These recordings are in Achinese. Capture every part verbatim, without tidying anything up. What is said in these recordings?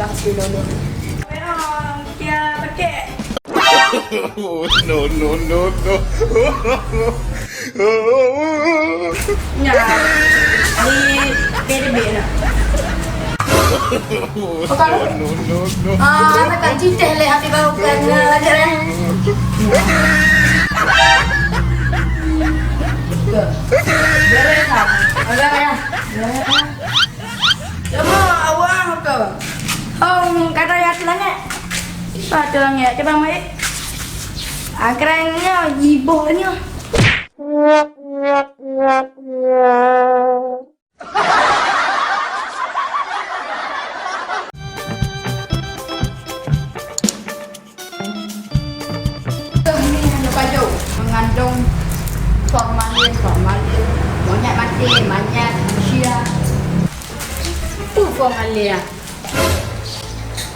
Astagfirullah. Memang dia pakai. No, no, no, no. Nah, ni beda-beda. Bukan. No, no, no. Ah, takkan citeh leh, habis baru kan, eh, aja, eh. Beres, ah. Udah, ya. Cuma awak ke? Hong, kata ya, teulangét. Ah, teulangét, coba mai. Ah, kerennya, iboh ni. Mie hana pajoh, mengandung formalin, formalin, monyet maté, monyet, manusia. Peue formalin?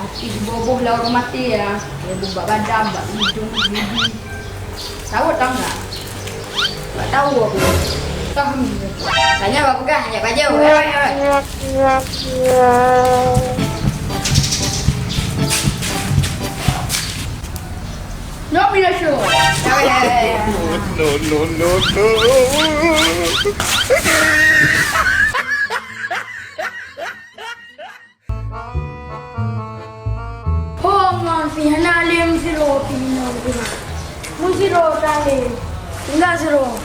Api boh-boh lam ureueng maté ya. Ya, bak badan, bak lidong, gigi. Tahu tak enggak? Tak tahu aku. Tahu. Tanya bak pegang, hanya baju. Oi, oi, oi. Nyok mina syu. No, no, no, no. Ho ngon pih hana lé meusidroe pih ngon pih. Meusidroe ka lé. Tinggai sidroe.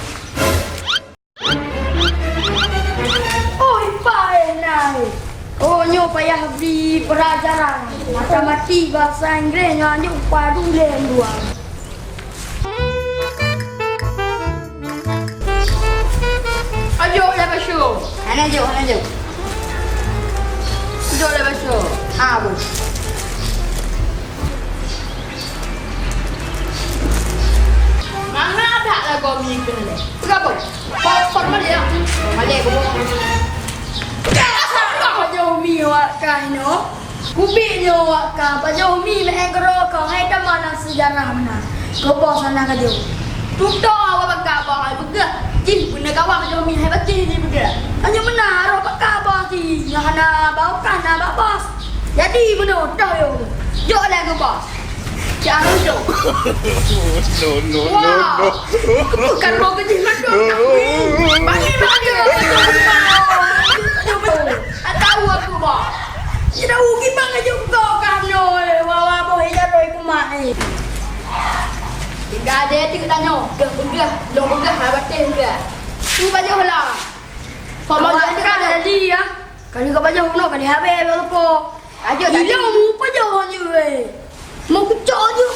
Oi, paéh nai. Oh, nyoe payah bri pelajaran. Matematik, bahasa Inggréh nyoe anjuk padu lé dua. Ayo, ya, Basyo. Hana jok, hana jok. Jok lah, Basyo. Ha, bu. Mangat that lagoe mi keuneulheueh. Peugah, bu. Formalin, ya. Formalin, bu. Dah asal dah pajoh mi awak kah inoe. Ubit nyoe awak ka pajoh mi meu'en keudroe kong, hai tamah lam seujarah meunan. Keu bos hana ka jok. Tutoe awak bak bos hai peugah. Jih beuna kawan pajoh mi hai bak jih jih peugah. Tanyoe meunan roh bak bos jih. Nyoe hana bak ka na bak bos. Jadi meunoe toh yo. Jok lé keu bos. Cak roh jok. No, no, no, Wah. no. Bukan roh keu jih mandum. Bagi bagi. Atau aku bos. Sida ugi bang aju kau kah nyoe, wawa boh ija roi kumahe. Tinggai deh, tinggai tanyoe. Gah peugah, long peugah, ha, bateh peugah. Tu pajoh lah. Pajoh kan jadi, ya. Kali ka pajoh bunoe, kali habéh, bang lepo. Ajo, ilo mu pajoh je, weh. Mau kucok je.